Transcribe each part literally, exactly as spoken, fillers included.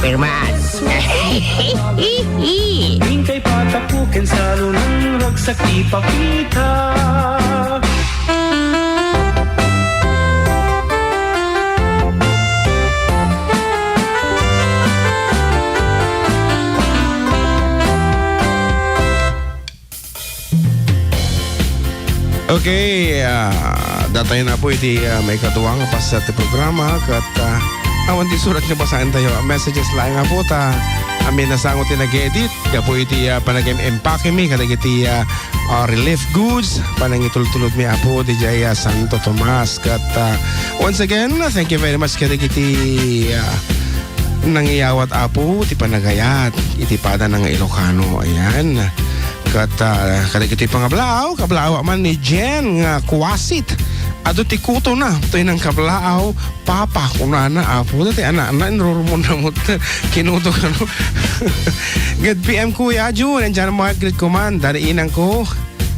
Pirmas. Inkay patapuken sa lunang ragsak ipakita. Okay, ah, datayo na po iti, ah, maikadua nga paset ti programa ket, ah, awan ti surat nga basaentayo. Messages laeng, Apo, ta amin a sango ti nag-edit gapu iti, ah, panagim-impake mi kadagiti, ah, ah, relief goods, panangitultulod mi, Apo, didiay, ah, Santo Tomas. Ket, ah, once again, thank you very much kadagiti, ah, nangiyawat, Apo, ti panagayat iti padana nga Ilocano. Ayan. Ket, ah, kadagitoy pangablaaw, kablaaw man ni Jen nga kuasit. Adu ti kutona, toy nangkablaaw, "Papa," kunana, Apo, dati anakna, inrurumonna met, kinuto kano. Good P M, Kuya Jun, and John Mark, greet ko man, dadi inangko,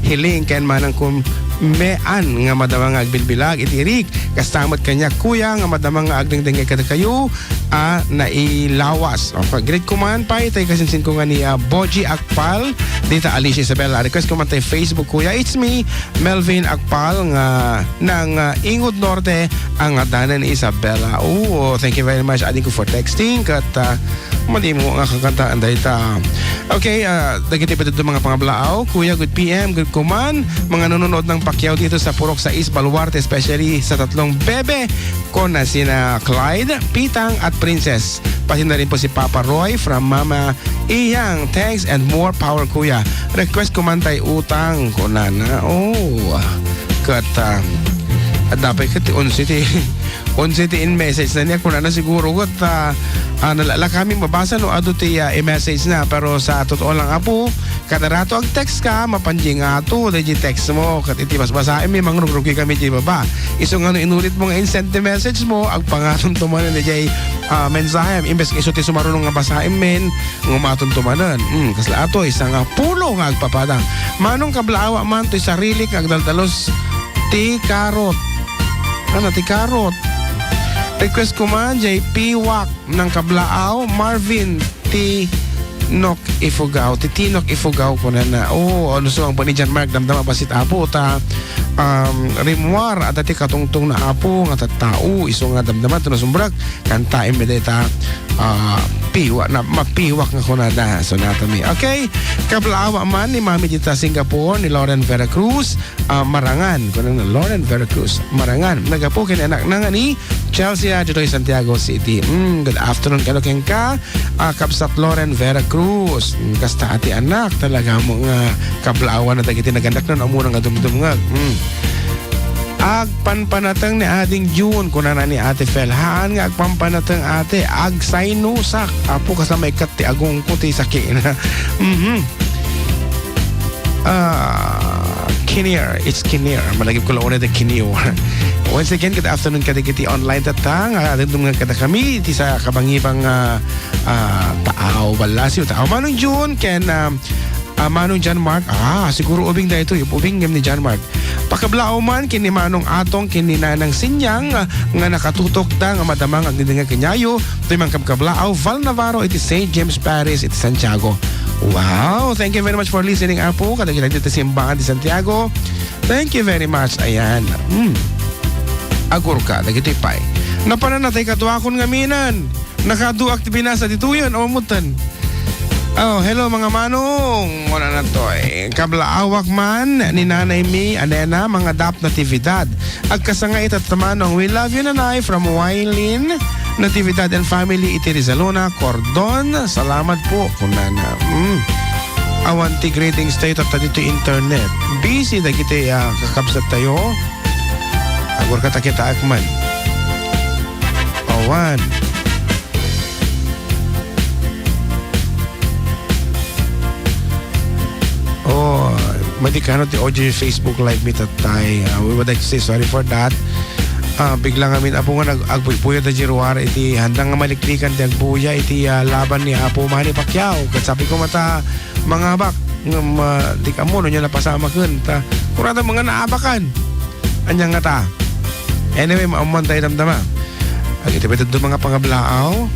Hiling, ken manangko mean nga madama nga agbilbilag iti Eric. Kasta met kaniak, Kuya, nga madama nga agdengdengngeg kadakayo a nailawas. O, greet ko man pay, tay kasinsinko nga ni, ah, Boji Akpal, dita Alicia Isabela. Request ko man tay Facebook, Kuya. It's me, Melvin Akpal, nga nang, ah, Ingud Norte, ang adanan ni Isabela. Oo, thank you very much, adingko, for texting. Ket, ah, madi mo nga kakantaan dayta. Okay, ah, dagiti pwede mga pangablaaw, Kuya, good P M, good ko man, mga nanonood ng Pacquiao dito sa Purok sais, Baluarte, especially sa tatlong bebe ko na sina Clyde, Pitang, at Princess. Pati na rin po si Papa Roy from Mama Iyang. Thanks and more power, Kuya. Request ko man tay utang, kunana. Oh, ket, ah, dapat ket unsi ti, unsi ti in-message na niya, kunana siguro ket, ah, ah, nala-, la kami mabasa no adu ti, ah, i-message na. Pero sa totoo lang, Apo, kada rato ag-text ka, mapanjingato daydi text mo. Ket iti basbasaem mi, mangrugrugikami iti baba. Isu nga no inulit mo nga insend ti message mo, agpangatonto manen daydiay, ah, mensahem. Imbes nga isu ti sumaruno nga basaem men, ngumatonto manen. Hmm, kasla atoy, sangapulo nga agpapadang. Manong kablaawa man toy sarilik nga agdaldalus ti karot. Ano ti karot? Request ko man, J P Wak. Nangkablaaw, Marvin Tinok Ifugao. Ti Tinok Ifugao, kunana. Oo, ano, so, ang pa ni John Mark, damdama basit, Apo, ta, um, rimmuar, adda ti katungtong na Apo, nga tattao, isu nga damdama, to nasumbrek, kantaem mi dayta, ah, piwa, na, mapiwak nga kunada, sunata mi. Okay, kablaawa man ni Mami dita Singapore, ni Lauren Vera Cruz, ah, Marangan, kunana, Lauren Vera Cruz, Marangan. Nagapu ken anakna nga ni Chelsea, ditoy Santiago City. Mm, good afternoon kano kenka, ah, Kabsat Loren Vera Cruz. Mm, kasta ati anak, talaga mo nga kablaawan na dagiti naganak na umuna nga dumdumngeg. Mm. Agpanpanateng ni Ading June, kunana ni Ate Fel. Haan nga agpanpanateng, ate, agsainusak. Apo, kasla maikkat ti agongko ti sakina. Mhm. Ah, Kinnear. It's Kinnear. Malagip ko la unay da Kinnear. Once again, good afternoon kadagiti online tatta nga adumdum nga kadakami iti sa kabangibang, ah, ah, Taaw, Ballasio, Taaw. Manong June, ken, ah, ah, Manong John Mark. Ah, siguro ubing daytoy, ubing ngem ni John Mark. Pakablaaw man ken ni Manong Atong ken ni Nanang Sinyang, ah, nga nakatutok da nga madama nga agdingdingag kaniayo, toy mangkabkablaaw, Val Navarro iti Saint James Parish iti Santiago. Wow! Thank you very much for listening, Apo. Kadagiti dagiti simbaan ti Santiago. Thank you very much. Ayan. Hmm. Agurka, dagiti pay. Napanan natay kaduakon nga minan. Nakaduak ti binasa ditoyen, o, mutan. Oh, hello, mga manong. Muna na to, eh. Kablaawak man ni Nanay Mi, Anena, mga dap Natividad. Agkasangay itatta Manong, we love you, Nanay, from Wailin Natividad and family iti Rizalona, Cordon. Salamat po, kunana. Mm. Awan ti greetings tayo, tatta dito internet. Busy dagiti, ah, kakabsat tayo. Agurka ta kitaak man. Awan. Oh, madi kano ti audio Facebook Live mi tattay. Ah, we would like to say sorry for that. Ah, bigla ngamin, Apo, nga nag-, agbuybuya da Jiruar iti handang nga maliklikan ti agbuya iti, ah, laban ni Apo Manny Pacquiao. Ket sabi ko mata, mangabak, ngem, ah, di ka mo, no, niya napasamaken. Ta, kurada mga naabakan. Anya nga ta. Anyway, maamman tayo damdama. Ag iti mga pangablaaw.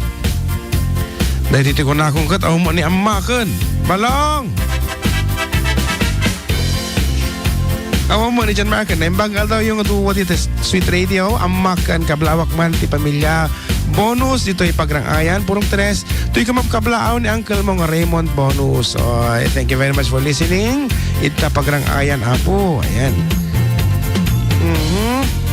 Daytoy ti kunakon ket, awan met ni ammaken. Balong! Awan met ni John Marken. Naimbag nga aldawyo nga duwa dita Sweet Radio. Ammak ken kablawak man ti pamilya Bonus ditoy Pagrang-ayan. Purok tres, toy kablaaw ni uncle mo nga Raymond Bonus. Oy, thank you very much for listening. Ita Pagrang-ayan, Apo. Ayan. Mhm.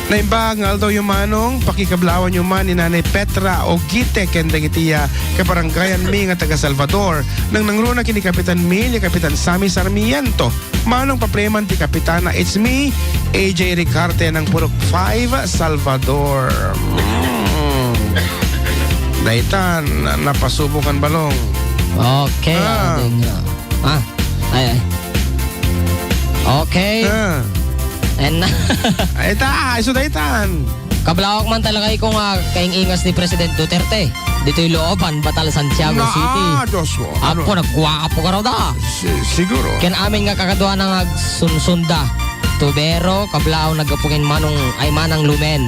Naimbag nga aldawyo manong, pakikablawanyo man ni Nanay Petra Ogite ken dagiti, ah, kabarangayanmi nga taga Salvador. Nangnangruna ken ni Kapitan Mil, ni Kapitan Sammy Sarmiento. Manong, paplay man ti Kapitana, it's me, A J Ricarte ng Purok five, Salvador. Mm. Daytan, na-, napasubokan balong. Okay, Ah. ading, ah, ah, ay, ay. Okay. Ah. And Ay, ta, iso daytan. Kablawak man talaga iko nga kaing-ingas ni President Duterte. Ditoy Looban, Batal, Santiago Naa, City. Diyos ko. Ano? Apo, nagguapo ka raw da. Si-, siguro. Ken amin nga kakaduana nga agsunsunda. Tubero, kablaaw, naggapu ken Manong, ay, Manang Lumen.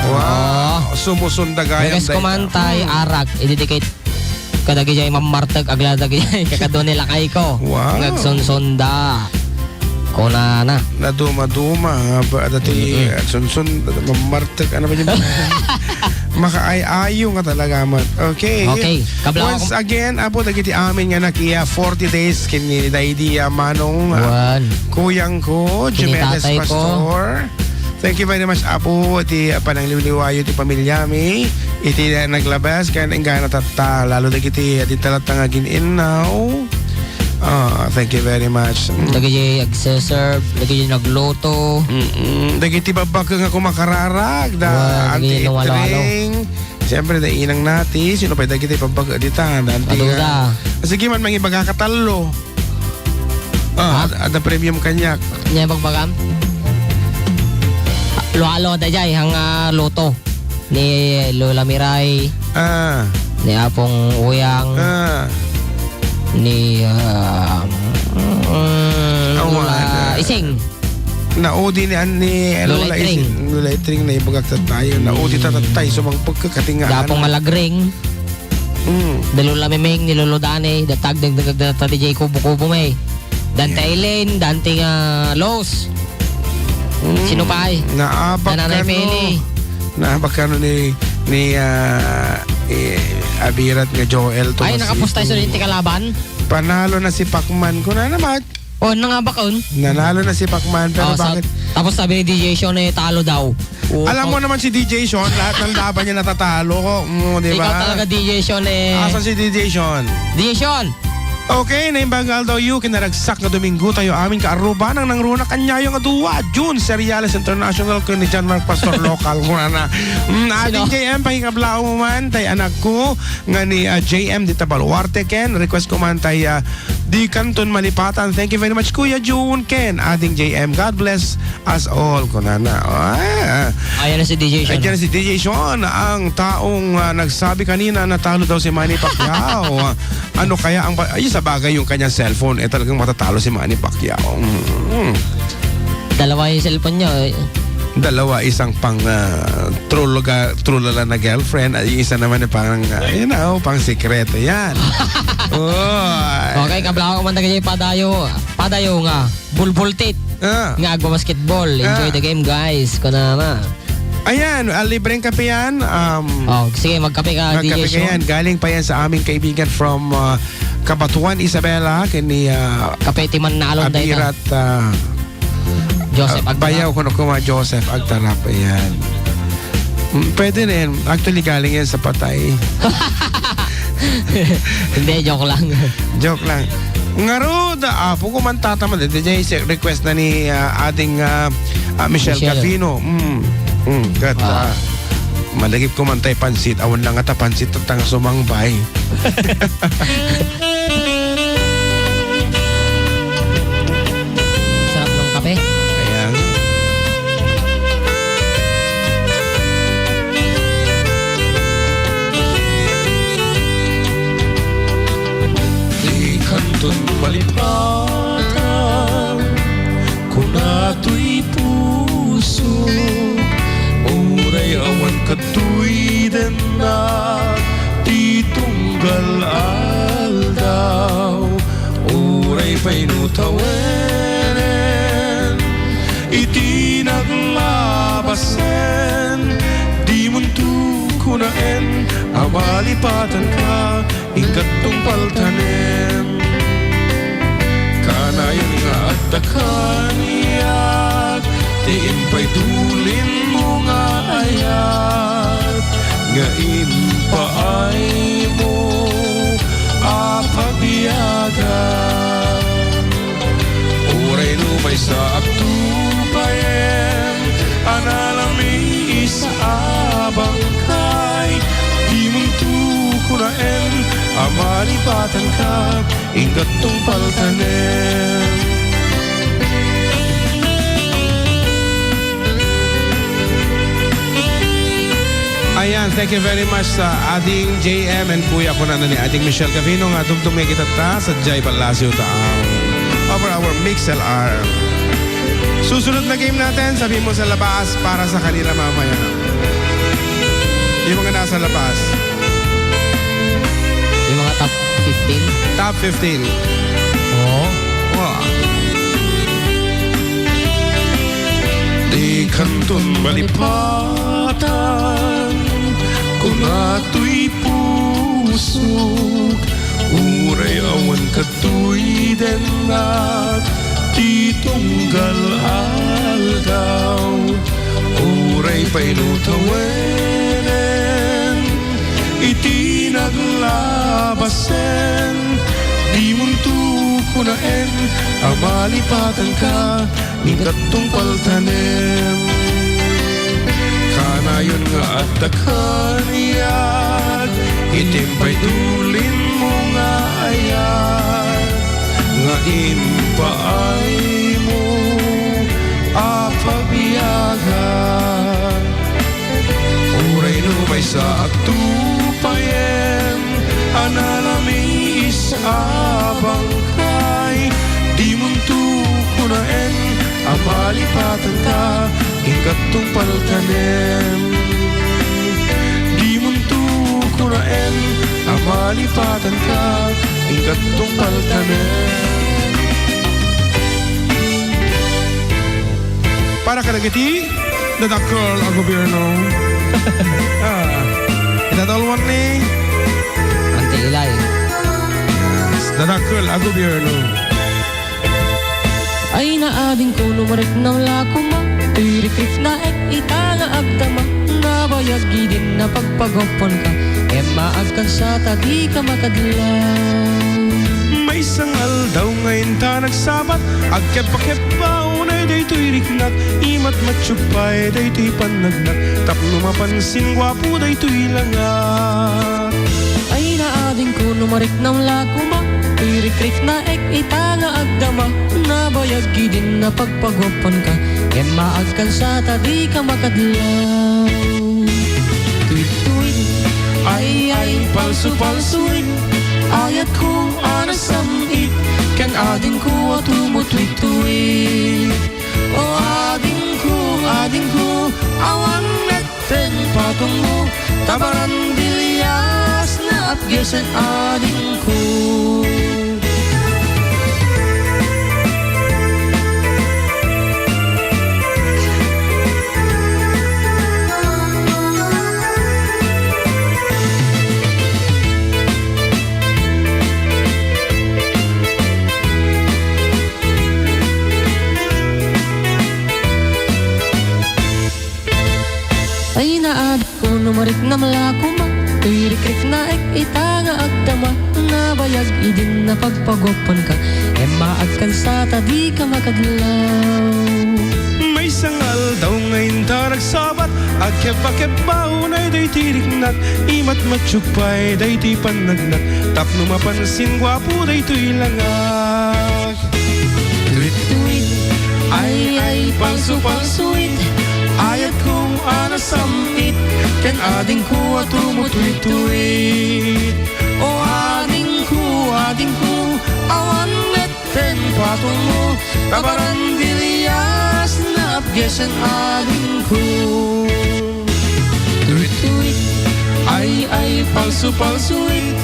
Wow. Oo. Sumusunda gayam Request ko dayta. man tay Hmm. arak, idedicate kadagiti mammartek, agla dagiti kakadua ni lakayko. Wow. Nga agsunsunda. Kunana. Naduma-duma, ba, dati, Mm-mm. agsunsun, mammartek, ano ba yun? Makaay-ayo nga talaga, man. Okay. Okay. Kabla Once ako again, apo, dagiti amin nga nakiya forty days, kini Daydi, ah, Manong, ah, Wan. Kuyang ko, Kini Jimenez tatay ko. Pastor. Thank you very much, Apo, iti, ah, panangliwliwayo ti pamilyami, iti, ah, naglabas, ken inggana tatta, lalo dagiti, ah, di talatta nga agin-innaw. Ah, thank you very much. Mm. Dagiti agse-serve, dagiti nagluto. Mm-mm. Dagiti babbakeng nga kumakararag, da Wa, Auntie dagiti nawalo-alo. Itring. Siyempre, da inang nati, sino pay dagiti babbake dita? Da Auntie Aduda. nga. Sige man, mangibaga ka tallo. Ah, Ha? ad-, adda premium kaniak. Nya bagbagam? Lualo da jay, hang, ah, luto. Ni Lola Miray, Ah. ni Apong Uyang, Ah. ni, ah, mm, Awan, Lola ah. Ising. Naudi ni, an-, ni Lola Lola Itring. Ising, Lola Itring, naibagak tattayo. Naudi Mm. tatatay, sumangpag ka, katingaan. Dapong Malagring. Mm. Da Lola Memeng, ni Lolo Dane, da tagdagdag da ta D J Kubo-Kubo may. Dante Yeah. Eileen, Dante nga Los. Mm. Sino pa ay? Naabak Da Nanay kano. Penny. Naabak kano ni, ni, ah, eh, Abirat nga Joel Ay, Tomasito. Nakapusta isu ti kalaban? Panalo na si Pacman. Kuna naman. Oh, nangabak on? Nanalo na si Pacman, pero Oh, sa-, bakit? Tapos sabi ni D J Sean, eh, talo daw. Oh, Alam mo oh. naman si D J Sean, lahat ng laban niya natatalo. Mm, di Ikaw ba? talaga, D J Sean, eh. Asa si D J Sean? D J Sean! Okay, naimbag nga aldaw yu, kinaragsak nga Domingo tayo amin kaaruba nang nangruna kanyayo nga duwa, June Seriales International, kun ni John Mark Pastor Local, kuna na. Mm, ating Sino? J M, pakikablaw mo man, tay anak ko, nga ni, ah, J M dita Baluarte, ken, request ko man, tay, ah, Di kanton malipatan. Thank you very much, Kuya Jun, ken Ading J M. God bless us all, kunana. Ah. Ayan na si D J Sean. Ayan na si D J Sean, ang taong, ah, nagsabi kanina na talo daw si Manny Pacquiao. Ano kaya ang ba-, ay, sa bagay yung kanyang cellphone, eh, talagang matatalo si Manny Pacquiao. Mm. Dalawa yung cellphone niya, eh. Dalawa, isang pang, ah, true laga-, true lala na girlfriend, at yung isa naman na pang, ah, you know, pang sikreto. Yan. Oh. Okay, kablako man taga padayo. Padayo nga. Bulbultit. Ah. Nga agbabasketball. Enjoy Ah. the game, guys. Kunana. Ayan, ah, libreng kape yan. Um, Oh, sige, magkape ka, magkape D J ka Sean. yan. Galing pa yan sa aming kaibigan from, ah, Cabatuan, Isabela, kini, ah, Kape ti Mannalon, dayta. Abirat, ah, Joseph ah, Agtarap. Bayaw, kuno kuma, Joseph Agtarap, ayan. Mm, pwede na yan. Actually, galing yan sa patay. Hindi, joke lang. Joke lang. Ngarud, ah, apo ko man tataman, D J, si-, request na ni, ah, ating, ah, ah, Michelle Michelle. Gavino. Mm. Mm, kat, Wow. ah, malagip ko man tay pansit. Awan lang ata pansit at tanga sumangbay. Sarap ng kape. Ayan. Di kanton malipatan, kuna toy puso, uray awan kadtoy dennak, Gal aldaw, uray pay no tawenen iti naglabasen, dimonto kunaen a malipatanka, inkattong paltanem. Kanayon nga adda kaniak ti impaydulin mo nga ayat, nga impaaymo a pabiagan. Uray no maysa agtupayen a nalamiis a bangkay, dimonto kunaen a malipatanka, inkattong paltanem. Ayan, thank you very much sa Ading J M and Kuya, kuna na ni Ading Michelle Gavino nga dumdum nga kita ta sa Jai Palacio Taang over our Mix L R. Susunod na game natin, sabi mo sa labas para sa kanila mamaya. Yung mga nasa labas. Yung mga top fifteen? Top fifteen. Oo. Wa. Di kanton malipatan, kuna to'y pusok, uray awan katoy dennak ti tunggal aldaw, uray pay no tawenen iti naglabasen, dimonto kunaen a malipatanka, inkattong paltanem. Kanayon nga adda kaniak iti impaydulin mo nga ayat, nga impaaymo a pabiagan. Uray no maysa agtupayen a nalamiis a bangkay, dimonto kunaen a malipatanka, inkattong paltanem. Dimonto kunaen a malipatanka, inkattong paltanem. Para kadagiti dadakkel a gobierno. Ah, idadalwan ni Ante Ilay. Dadakkel a gobierno. Ay, naadingko no mariknam la koma, toy rikriknaek ita nga agdama, nabayag idin napagpagupuanka, Emma, agkansa ta dika makadlaw. Maysa nga aldaw nga inta nagsabat, agkebbakebba unay daytoy riknak, imatmatyo pay daytoy pannagnak, tapno mapansin guapo daytoy langak. Ay, naadingko no mariknam la koma, toy rikriknaek ita nga agdama, nabayag idin napagpagupuanka, Emma, agkansa ta dika makadlaw. Tuwid-tuwid, ay, ay, palso-palsoid, ayatko a nasam-it, ken adingko a tumutwid-tuwid. O adingko, adingko, awan met ten patongmo, ta barandilias nga apgesen adingko. Ay, naadingko no mariknam la koma, toy rikriknaek ita nga agdama, nabayag idin napagpagupuanka, Emma, agkansa ta dika makadlaw. Maysa nga aldaw nga inta nagsabat, agkebbakebba unay daytoy riknak, imatmatyo pay daytoy pannagnak, tapno mapansin guapo daytoy langak. Tuwid-tuwid, ay, ay, palso-palsoid, ayatko a nasam-it, ken adingko a tumutwid-tuwid. O adingko, adingko, awan met ten patongmo, ta barandilias nga apgesen adingko. Tuwid-tuwid, ay, ay, palso-palsoid,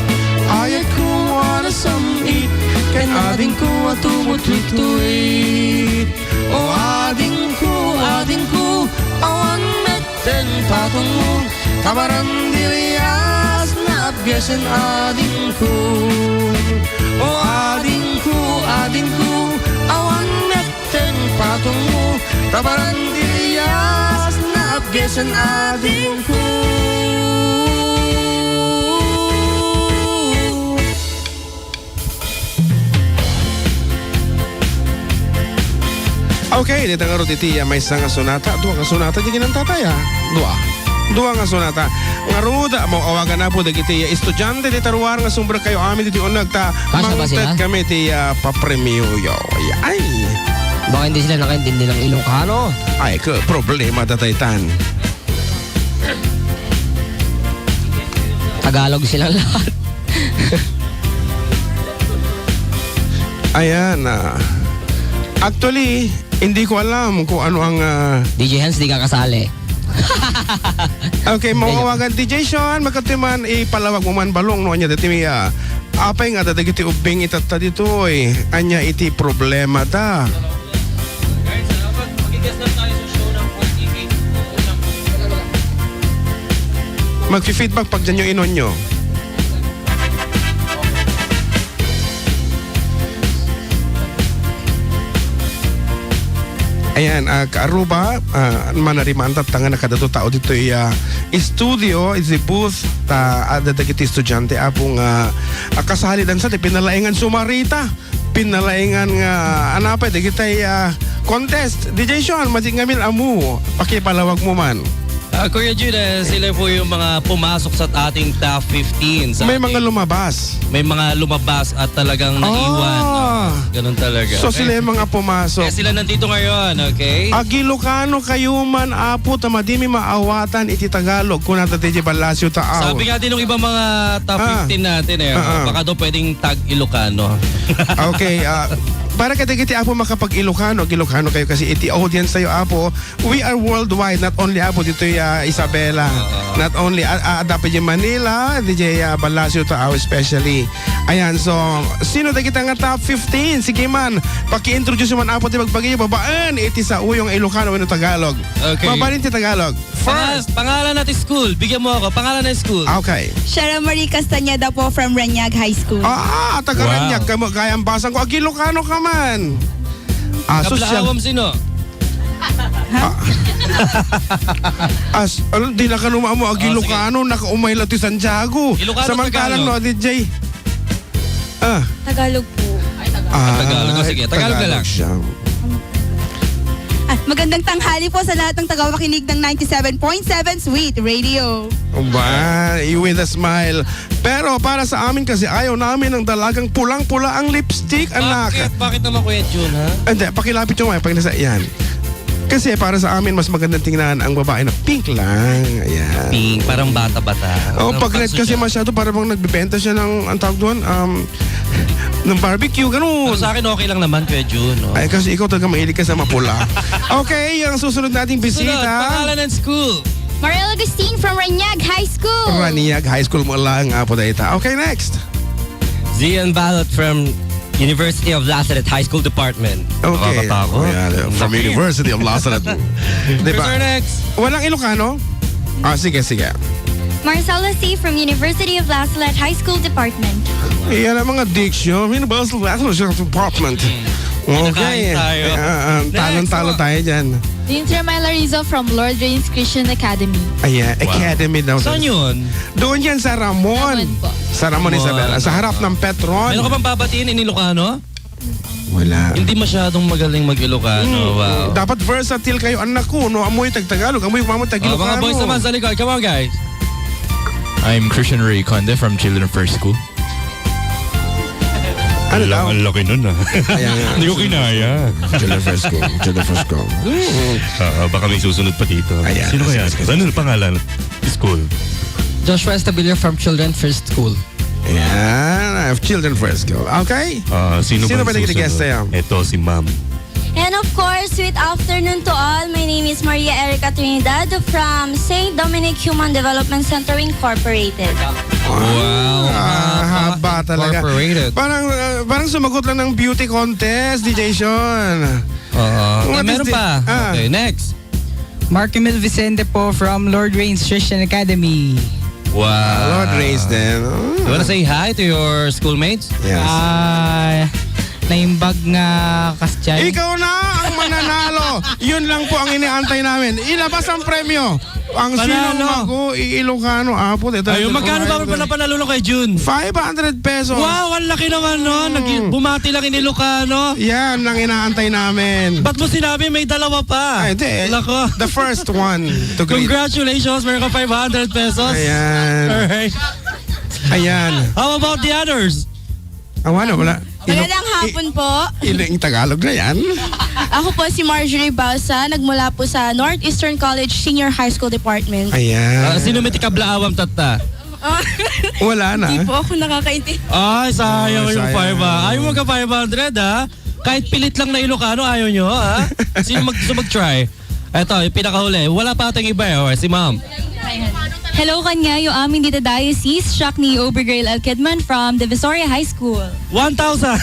Ayatko a nasam-it ken adingko a tumututuit. O adingko, adingko, awan metten patongmo, ta barandilias naabgesen adingko. O adingko, adingko, awan metten patongmo, ta barandilias naabgesen adingko. Okay, dita ngarud iti, ah, maysa nga sonata, dua nga sonata di kinantata, ya. Dua. Dua nga sonata. Ngarud, maw-awagan na po dagiti estudiante ti taruar nga sumbrek kayo amin iti uneg ta mangted kami ti, ah, papremioyo. Ay, ay. Baka hindi sila nakaintindi ng Ilocano. Ay, ka, problema ta daytan. Tagalog silang lahat. Ayan, ah. Actually, hindi ko alam kung ano ang, ah, D J Hans, di ka kasali. Okay, mawawagan D J Sean, makatuy man, ipalawag mo man balong, no, anya dati, ah, apay nga dadagiti ubbing itatta ditoy, anya iti problema da. Magfi-feedback pagdianyo inonyo. Ayan, ah, kaaruba, ah, manarimantat ta nga nakadato tao ditoy, ah, studio, iti booth, ta, ah, adda dagiti estudiante, apo nga, ah, kasali dansa, ti pinalaingan sumarita. Pinalaingan nga, anapay, dagitay, ah, contest. D J Sean, madi ngamin ammo, pakipalawag mo man. Ah, Kuya Jude, eh, sila po yung mga pumasok sa ating top fifteen sa May mga ating lumabas. May mga lumabas at talagang naiwan. Ah. Oh, ganun talaga. So, sila yung mga pumasok. Kaya sila nandito ngayon, okay? Agilokano kayo man, apo, ta madi mi maawatan iti Tagalog, kuna ta D J Balasio Taaw. Sabi nga din ng ibang mga top Ah. fifteen natin, eh, Ah, ah. baka daw pwedeng tag Ilocano. Okay, ah, para kadagiti, apo, makapag-Ilocano, Ilocano kayo kasi iti audience tayo, apo, we are worldwide, not only, apo, dito, ah, Isabela, Oo. not only, ah, ah, dapat yung Manila, D J, ah, Balasio Taaw especially. Ayan, so, sino dagiti nga top fifteen? Sige man, paki-introduce man, apo, ti magpagayo, babaen, iti sa uyong Ilocano, wenno Tagalog. Okay. Babaen ti Tagalog. First. Pangal-, pangalan natin school. Bigyan mo ako. Pangalan ng school. Okay. Shara Marie Castañeda po from Raniag High School. Ah, taga Wow. Raniag ka mo. Kaya ang basang ko, Agilokano ka man. Ah, sosyal. Kablahawam sino? Ah. As, ano, di na ka numa-, mo, Oh, Agilokano, sige. Nakaumay lang ti Santiago. Ilocano, Samantalang, Tagalog? No, D J. Ah. Tagalog po. Ah, Tagalog. Oh, sige, Tagalog na lang. Siya. Ah, magandang tanghali po sa lahat ng tagapakinig ng ninety-seven point seven Sweet Radio. Ba, you with a smile. Pero para sa amin kasi, ayaw namin ng dalagang pulang-pula ang lipstick, anak. Bakit? Bakit naman, Kuya Jun, ha? Hindi, pakilapit yung mic, pakilasa, yan. Kasi para sa amin, mas magandang tingnan ang babae na pink lang. Ayan. Pink, parang bata-bata. Oh, Parang pag red kasi masyado, para bang nagbebenta siya ng, ang tawag doon, um, ng barbecue, ganun. Pero sa akin, okay lang naman, Kuya Jun, no? Ay, kasi ikaw talaga mahilig ka sa mapula. Okay, ang susunod nating Sunod, bisita. Pangalan ng school. Mariel Agustin from Raniag High School. Raniag High School mo lang, apo, dayta. Okay, next. Zian Balot from University of Lazaret High School Department. Okay. Nakakatakot. Ayan, from University of Lazaret. Di ba? Who's our next? Walang Ilocano? Ah, sige, sige. Marcella C from University of La Salette High School Department. Yan ang mga diction. University of La Salette Department. Okay. Kinakain tayo. Ah, ah, Next, talon-talon oh. tayo dyan. Lindsay Myla Rizzo from Lord Rains Christian Academy. Ayan, Wow. Academy daw. Saan yun? Doon yan sa Ramon. Ramon po. Sa Ramon, Ramon. Isabela. Sa harap ng Petron. Meron ka bang babatiin in Ilocano? Wala. Hindi masyadong magaling mag-Ilocano. Hmm, Wow. dapat versatile kayo, anak ko, no? Amoy tag-Tagalog, amoy mamo Oh, mga tag-Ilocano. boys naman sa likod. Come on, guys. I'm Christian Ray Conde from Children First School. Ano Ang daw? ang laki nun, ah. Ayan nga. Hindi ko kinaya. Children First School. Children First School. Mm. Ah, baka may susunod pa dito. Ayan. Sino kaya? Sige, sige. Ano ang pangalan? School. Joshua Estabillo from Children First School. Ayan, I have Children First School. Okay? Ah, sino Sino ba ba ang naging susunod? guest sa'yo? Ito, si Ma'am. And of course, sweet afternoon to all. My name is Maria Erica Trinidad from Saint Dominic Human Development Center Incorporated. Wow. Ah, haba. Talaga. Incorporated. Parang, ah, parang sumagot lang ng beauty contest, D J Sean. Oo. What Eh, is meron the pa. Ah. Okay, next. Mark Emil Vicente po from Lord Reigns Christian Academy. Wow. Lord Reigns din. Oh. You wanna say hi to your schoolmates? Yes. Ah, naimbag nga kasyan. Ikaw na ang mananalo. Yun lang po ang iniantay namin. Ilabas ang premyo. Ang Panalo. Sinong magu-, i-Ilocano, apo, dito, Ayun, dito, magkano ba dito. Pala panalo kay June? Five hundred pesos. Wow, ang laki naman, no? Hmm. Nag-, bumati lang in Ilocano. Yan ang inaantay namin. Ba't mo sinabi may dalawa pa? Ay, hindi. Lako. The first one to greet. Congratulations, meron ka five hundred pesos. Ayan. Alright. Ayan. How about the others? Awan, wala. Magandang Ilo-, hapon i-, po. Ilo-, yung Tagalog na yan. Ako po si Marjorie Balsa, nagmula po sa Northeastern College Senior High School Department. Ayan. Ah, sino may tikablaawan, tatta? Ah, Wala na. Di po ako nakakaintindi. Ay, sayang Oh, yung sayang. Five, ah. Ayaw magka five hundred, ah. Kahit pilit lang na Ilocano, ayaw nyo, ah. Sino mag-, gusto mag-try? Eto, yung pinakahuli. Wala pa ating iba, eh. O, si ma'am. Hello, kanyayo amin dita diocese, siak ni Obergail L. Kidman from Divisoria High School. One thousand!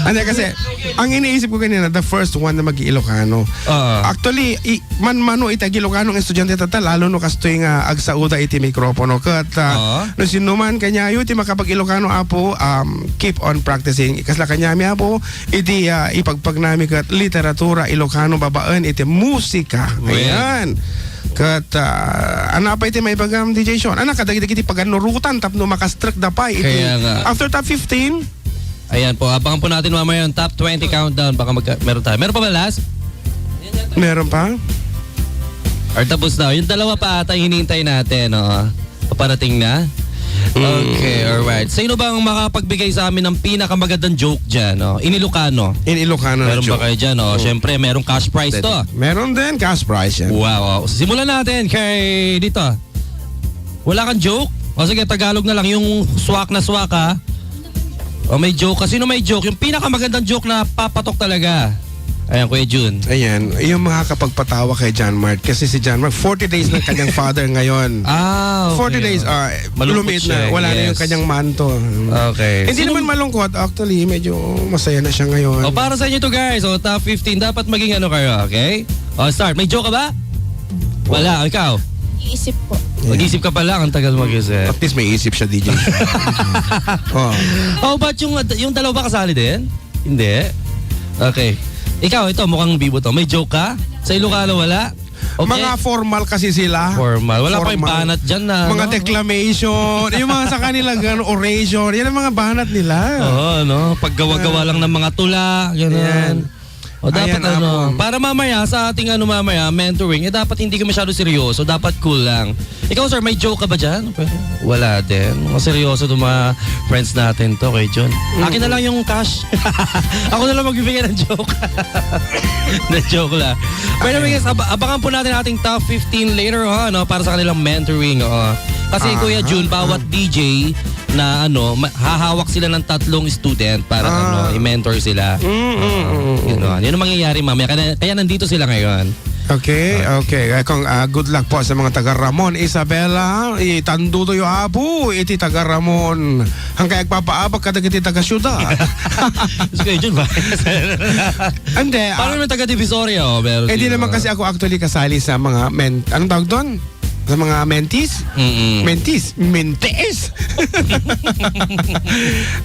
Hindi, kasi, ang iniisip ko kanina, the first one na mag-Ilocano. Oo. Actually, i-, manmano iti ag-Ilocano nga estudyante tatta, lalo no kastoy nga agsauda iti mikropono. Ket, ah, Oo. no sinuman kanyayo, ti makapag-Ilocano, apo, um, keep on practicing. Kasla kanyami, apo, iti, ah, ipagpagnami ket literatura Ilocano babaen iti musika. Well. Ayan. Ket, ah, ano pa iti maibagam, D J Sean? Ano, kadagiti pagannurutan tapno makastrek da pay iti Kaya nga. After top fifteen? Ayan po, abangan po natin mamaya yung top twenty countdown. Baka magka-, meron tayo. Meron pa ba last? Meron pa? Or tapos na. Yung dalawa pa ata hinihintay natin, oo. Paparating na? Mm. Okay, alright. Sino bang makapagbigay sa amin ng pinakamagandang joke dyan, no? In Ilocano. In Ilocano na Meron ba joke. Kayo dyan, oh? Mm. Siyempre, merong cash prize to. Meron din cash prize yan. Wow, wow. Simulan natin kay dito. Wala kang joke? O sige, Tagalog na lang. Yung swak na swak, ha? O may joke ka. Sino may joke? Yung pinakamagandang joke na papatok talaga. Ayan, Kuya Jun. Ayan, yung makakapagpatawa kay John Mart. Kasi si John Mart, forty days ng kanyang father ngayon. Ah, okay. Forty days, ah, Malungkot lumiit siya, na. Wala na yung yes. Kanyang manto. Okay. Hindi Sino naman malungkot. Actually, medyo masaya na siya ngayon. O, para sa inyo to, guys. O, top fifteen. Dapat maging ano kayo, okay? O, start. May joke ka ba? Wala. Ikaw? Iisip po. Mag-isip ka pa lang. Ang tagal mag-isip. At least may isip siya, D J. Oh. How about yung, yung dalawa kasali din? Hindi. Okay. Ikaw, ito, mukhang bibo to. May joke ka? Sa Ilocano, wala? Okay. Mga formal kasi sila. Formal. Wala pa yung Formal. Banat dyan na, Mga no? Declamation. Yung mga sa kanila, gano'n, oration. Yan ang mga banat nila. Oo, no? Paggawa-gawa Ah. lang ng mga tula, gano'n. Yan. O, dapat Ayan, ano, Apong. Para mamaya, sa ating ano mamaya, mentoring, eh, dapat hindi ka masyado seryoso. Dapat cool lang. Ikaw, sir, may joke ka ba dyan? Wala din. Mga seryoso itong mga friends natin to, kay John. Mm. Akin na lang yung cash. Ako na lang magbibigay ng joke. Na joke lang. By the way, Okay. guys, ab-, abangan po natin ating top fifteen later on, no, para sa kanilang mentoring. Oo. Kasi, Kuya Aha. Jun, bawat Ah. D J na, ano, ma-, hahawak sila ng tatlong student para, Ah. ano, i-mentor sila. Mm, mm, Oo. mm, mm. Yun, oh. Yun ang mangyayari mamaya. Kaya, kaya nandito sila ngayon. Okay, okay. Okay. Eh, kung, ah, good luck po sa mga taga Ramon, Isabela, itandudoyo, apo, iti taga Ramon. Hangkay agpapaabak kadagiti taga syudad. Gusto ko yun ba? Hindi, Paano ah, yung taga Divisoria, oh? Pero eh, di sino? Naman kasi ako actually kasali sa mga men-, anong tawag doon? Sa mga mentees? Mm-mm. Mentees? Mentees?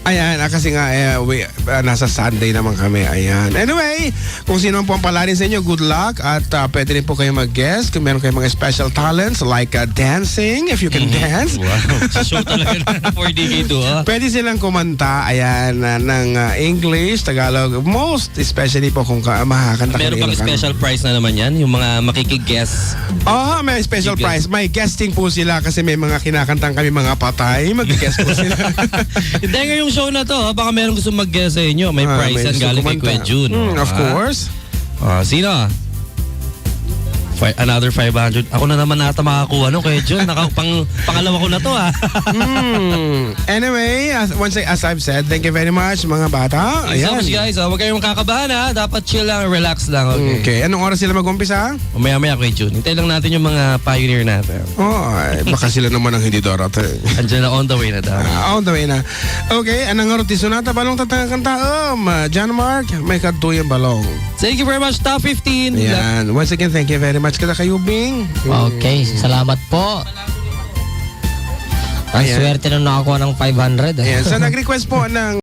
Ayan, ah, kasi nga, eh, we, ah, nasa Sunday naman kami. Ayan. Anyway, kung sino man po ang palarin sa inyo, good luck. At, ah, pwede rin po kayo mag-guest. Kung meron kayong mga special talents like, ah, dancing, if you can Mm. dance. Wow. Sa show talaga na for D J two, ah. Pwede silang kumanta, ayan, ah, ng, ah, English, Tagalog, most especially po kung ka-, makakanta Meron kami bang Ilocano. Special prize na naman yan? Yung mga makikig-guest? Oo, may special Sige. Prize. May guesting po sila kasi may mga kinakantang kami mga patay. Mag-guest po sila. Hindi, ngayong show na to, ah, baka meron gusto mag-guest sa inyo. May Ah, prize may yan gusto galing kay kumanta. Kuya Jun, Hmm, oh, of ah. Course. Ah, sino? Fi-, another five hundred. Ako na naman ata makakuha, no, Kuya Jun? Naka-, pang-, pangalawa ko na to, ah. Hmm. Anyway, as, once I-, as I've said, thank you very much, mga bata. Thank you so much, guys. Oh, huwag kayong kakabahan, ha? Dapat chill lang, relax lang, okay? Okay. Anong oras sila mag-umpisa? Maya-maya, Kuya Jun. Hintay lang natin yung mga pioneer natin. Oh, ay, baka sila naman ang hindi darating. Andiyan na, on the way na daw. Ah, on the way na. Okay, anong oras ti sonata? Balong tatanga kanta. Um, ah, John Mark, may kadtuyan balong. Thank you very much, Top fifteen. Yan. Once again, thank you very much kada kayo, Bing. Okay, salamat po. Ang swerte nung nakakuha ng five hundred, ah. Ayan. Sa nag-request po ng